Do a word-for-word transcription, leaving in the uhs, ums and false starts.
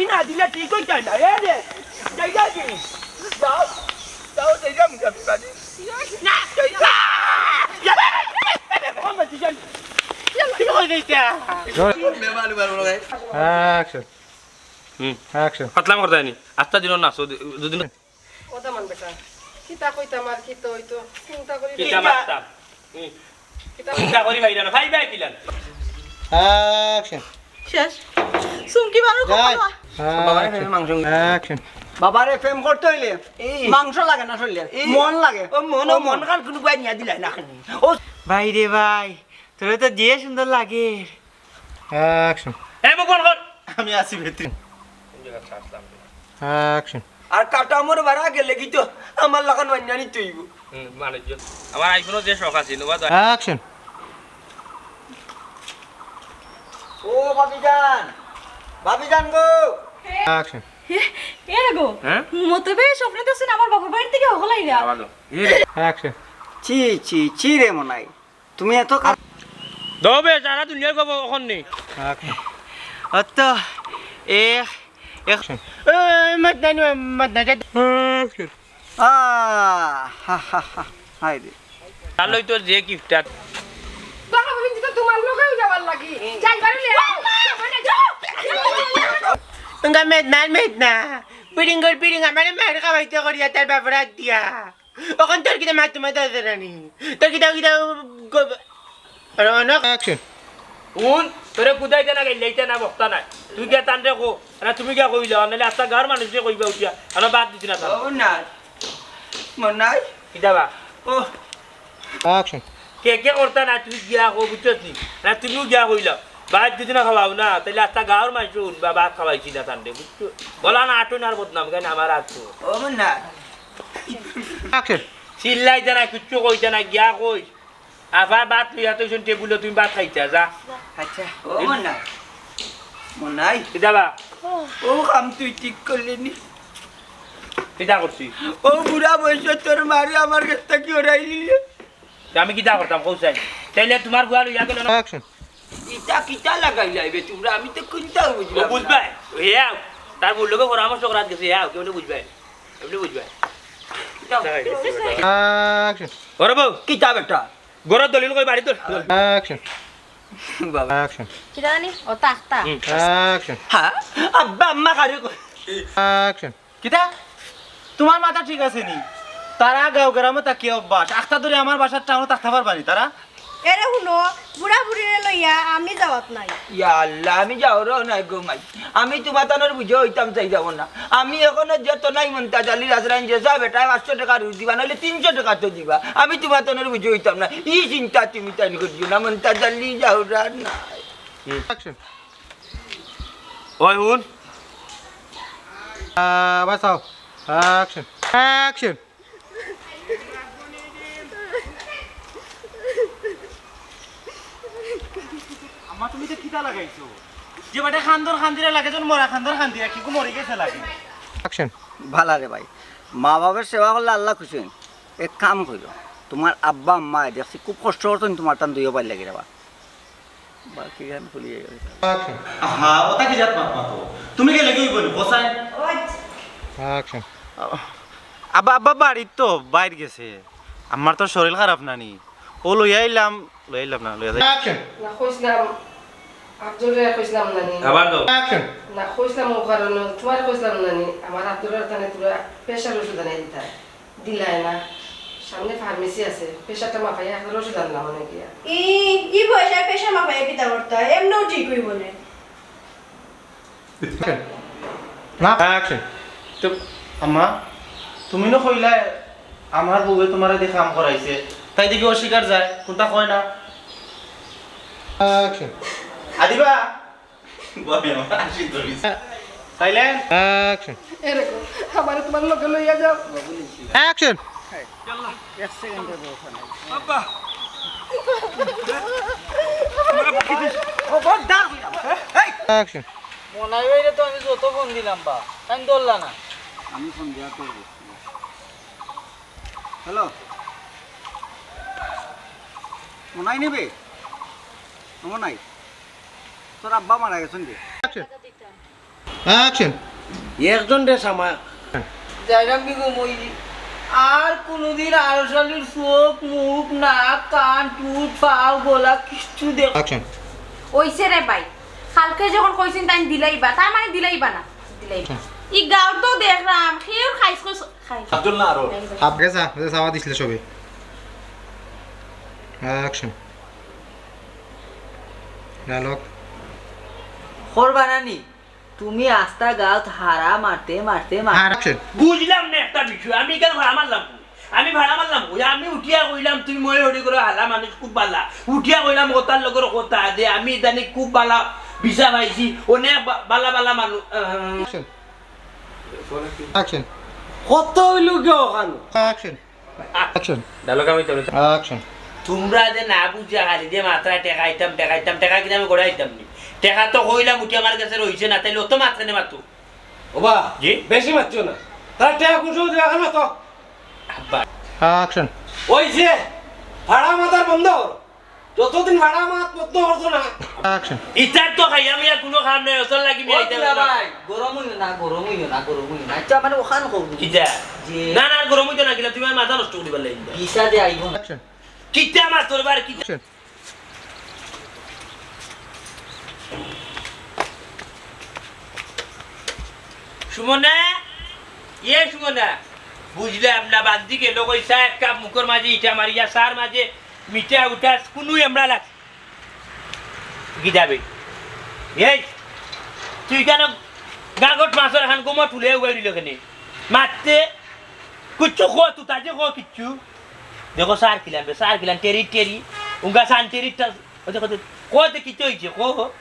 না দিলে ঠিক অইতো না, এ রে। যাই যাই কি? যাও, যাও, যাই যাই, আমি যাবি বাড়ি। না, যাই যাই। ও, মা, তুই যাবি। কি হয়ে যাইতা? বেমার, বেমার, বেমার। Action. হুম। Action. পাতলাম করতে হয়নি। আস্তা দিন না, সো, দুদিন। ও দামান বেটা, কিতা কইতাম আর কিতা অইতো, চিন্তা করি কিতা মারতাম? হুম। কিতা চিন্তা করি ভাই না, ভাই ভাই কিলান। Action. শেষ। চুমকি বারো যাই। কপাল। হ্যাঁ, বাবারে action. ফেলে মাংস। Action. বাবারে প্রেম করতে অইলে এই। মাংস লাগে না শরীরে, এই। মন লাগে। ও মন, ও ও মন। মন খান কোনো গুয়াই নিয়া দিলাই না খানি। ও ভাই রে ভাই, তোরে তো যে সুন্দর লাগে। Action. এ মুখ বন্ধ কর। আমি আছি ভেতরে। Action. আর কাটা আমার বাড়া গেলে কি তো আমার লাখান মাইনা নিতে অইব। হুম, মানুষজন। আমার iPhone-ও যে শখ আছে, নেবা তো। Action. ও ভাবিজান, ভাবিজান গো। Action. এ, এ রে গো, হ্যাঁ? মতে বে স্বপ্নে দেখছেন আমার বাপের বাড়ি থেকে হকল আইরা। আবার দাও। এ রে। Action. ছি, ছি, ছি রে মনাই, তুমি এত কা- দবে সারা দুনিয়ার খবর অখন নেই। Action. অত, এ, এ, Action. এ, মাত নাই, মাত নাই, যা। Action. আহ, হা, হা, হা, হায় রে। তাহলে তো যে gift-টা। বাবা, তুমি তো তোমার লোকেও যাবার লাগি। যাইবার হলে আও। তুঙ্গা মেদ না, মেদ না। পিড়িং কর, পিড়িং, আমারে মার খাওয়াইতে করিয়া তার বাপরা দিয়া। অখন তোর কিতা মাত তোমার দাদা রানী? তোর কিতা, কিতা গো-, আর অনেক Action. উন, তোরে কুদাইতে না, গেলাইতে না, বক্তা নাই। তুই গিয়া তানরে কো, না তুমি গিয়া কইলা, নাইলে আস্তা গাঁওর মানুষরে কইবা উঠিয়া, আমরা বাদ দিছি না তান। ও না, মনাই। কিতা বা? ও। Action. কে কে করতা না, তুই গিয়া কো, বুঝছস নি? না তুমিও গিয়া কইলা, বাদ দিছি না খাওয়াও না, তাইলে আস্তা গাঁওর মানুষ উঠবা, ভাত খাওয়াইছি না তানরে, বুঝছো? বলা না, আটুন আর বদনাম, কেন আমার আর তো। ও না। Action. চিল্লাইতে না, কিচ্ছু কইতে না, গিয়া কই। আফা ভাত লইয়া তো শুন টেবুলো তুমি ভাত খাইতা, যা। আচ্ছা, ও মনাই। মনাই। কিতা বা? ও কাম তুই ঠিক করলি নি। কিতা করছি? ও বুড়া বয়সে তোর মারে আমার কাছ থাকি হরাই নিলে। তে আমি কিতা করতাম, কও চাই? তাইলে তোমার গুয়া লইয়া গেল না। Action. ইটা কিতা লাগাইলাই বে তোমরা? আমি তো কুনটাও বুঝলাম ও না। বুঝবায়। হে আও। তার বউর লগে পরামর্শ করাত গেছে, হে আও, কেমনে বুঝবায়? এমনে বুঝবায়। যাও। Action. ওরে বউ, কিতা বেটা? ঘরর দলিল কই, বাড়ির দলিল? Action. বাবা। Action. কিতা জানি? ও তা আখতা। হুম। Action. হ্যাঁ? আব্বা আম্মা কারে কই? Action. কিতা? তোমার মাথা ঠিক আছে নি? তারা গাঁও গ্রামো থাকি অভ্যাস। আখতা ধরি আমার বাসার টাউনো থাকতা পারবা নি তারা? এরে হুনো, বুড়া বুড়িরে লইয়া আমি যাওয়াত নাই। ইয়া আল্লাহ, আমি যাওয়ারও নাই গো মাই। আমি তোমার তানোর বুঝে অইতাম চাই যাবো না। আমি এখনো যেত নাই মন্তাজ আলীর আজরাইন যে যা বেটায় পাঁচশো টেকা রুজ দিবা, নাইলে তিনশো টেকা তো দিবা। আমি তোমার তানোর বুঝে অইতাম না। ই চিন্তা তুমি তাইন করিও না, মন্তাজ আলী যাওয়ার নাই। Action. ওই হুন। আহ, বাঁচাও। Action. Action. আম্মা, তুমি তো কিতা লাগাইছো? যে বেটা খান্দর খান্দিরা লাগে, যেন মরা খান্দর খান্দিরা, কি গো মরি গেছে লাগে। Action. ভালা রে ভাই, মা বাবার সেবা করলে আল্লাহ খুশি হইন। এক কাম কইরো, তোমার আব্বা আম্মা দেখছি খুব কষ্ট করছেন, তোমার টান দুইও পাইর লাগি রে বা। বাকি গান ভুলি গেছে। Action. আহা, ওটা কি জাত মাত মাতো? তুমি গেলে কি হইব নি? হোসাইন? Action. আব্বা, আব্বা বাড়ির তো বাইর গেছে। আমার তো শরীর খারাপ নানি। ও লইয়া আইলাম, লইয়া আইলাম না, লইয়া যাই। Action. না কইছিলাম, আব্দুলরে কইছিলাম নানি। আবার দাও। Action. না কইছিলাম ও কারণে, তোমার কইছিলাম নানি, আমার আব্দুলর তানে তোরা pressure ওষুধ আনাই দিতা। দিলায় না। সামনে pharmacy আছে, pressureটা মাপাইয়া একবার ওষুধ আনলাম অনে গিয়া। ই, ই বয়সে pressure মাপাইয়া কিতা করতা? এমনেও ঠিক অইবো নে। না, action. তো আম্মা, তুমি না কইলায় আমার বউয়ে তোমারে দি কাম করাইছে, তাই দেখি অস্বীকার যায়, কুনটা কয় না? Action. আদিবা, বয় আমার হাসি ধরিস। Silent. Action. এরে গো, আমারে তোমার লগে লইয়া যাও। Action. এক সেকেন্ডের ব্যবস্থা নাই। আব্বা। খবরদার কইলাম। এই। Action. মনাই ভাইরে তো আমি যত ফোন দিলাম বা, তাই ধরলা না। আমি ফোন দিয়া করব। হ্যালো। মনাই নিবে? মনাই। তোর আব্বা মারা গেছেন যে। Action. অ্যাকশন। একজন রে সামা। যাইরাম কি গো মইজি? আর কোনোদিন আরশালির চোখ, মুখ, নাক, কান, টুট, পাও, গলা কিচ্ছু দেখ। অ্যাকশন। ওইছে রে ভাই, কালকে যখন কইছেন তাই দিলাইবা, তার মানে দিলাইবা না, দিলাইবা। ই গাঁওর তো দেখলাম, কেউর খাইছ কইছ, খাইছ। আব্দুল না আরো। হাফ গেছা, ওই যে চাওয়া দিছিল সবে। অ্যাকশন। ডায়লগ। খর বানানি, তুমি আস্তা গাঁওত হারা মারতে মারতে মার- হ্যাঁ, অ্যাকশন। বুঝলাম না একটা বিষয়, আমি কেন ভাড়া মারলাম? আমি ভাড়া মারলাম, ওই আমি উঠিয়া কইলাম, তুমি মনে হরি করে হালা মানুষ খুব বালা। উঠিয়া কইলাম কথার লগর কথা যে আমি জানি খুব বালা ভিসা পাইছি, অনেক বা-, বালা বালা মানুষ। আহ, অ্যাকশন। অ্যাকশন। কত হইল গো ওখানো? অ্যাকশন। অ্যাকশন। ডায়লগ আমি তো অ্যাকশন। তোমরা যে না বুঝিয়া খালি যে মাত্রা টেকা আইতাম, টেকা আইতাম, টেকা কিনা আমি করে আইতাম নি। টেকা তো কইলাম উঠি আমার কাছে রইছে না, তাইলে অত মাত্রা নে মাতো। ওবা, জি? বেশি মাতছো না। তার টেকা কুসুম দেওয়া না তো। আব্বা। অ্যাকশন। ওই যে, ভাড়া মাতার বন্ধ কর। যতদিন ভাড়া মাত বন্ধ করছো না। অ্যাকশন। ইতার তো খাইয়া মিয়া কোনো কাম নাই, ওসব লাগি মিয়া ও ইতার দুলা লাগি। ভাই, গরম হইও না, গরম হইও না, গরম হইও না। আচ্ছা, মানে ওখান হোক। কিতা? যে না, না, গরম হইতো না, কিলা তুমি আমার মাথা নষ্ট করিবার লাগি। ভিসা দে আইব। অ্যাকশন। কিতা আমার তোর বার কিতা? অ্যাকশন। সুমনা, এ সুমনা, বুঝলাম না, বান্দি গেল কই, চা এক কাপ মুখর মাঝে ইটা মারিয়া, চার মাঝে মিঠা উঠা, কুনু এমরা লাগ-, কি যাবে? এই, তুই কেন গাগট মাছর এখান গোমা তুলে উবাই দিল কেনে? মারতে, কিচ্ছু কো, তুই তাজে কো কিচ্ছু। দেখো, সার কিলাম বে, সার কিলাম, টেরি টেরি, উঙ্গা সান টেরিটা, ওই দেখো, দেখো, কো দে কিচ্ছু হইছে, কো।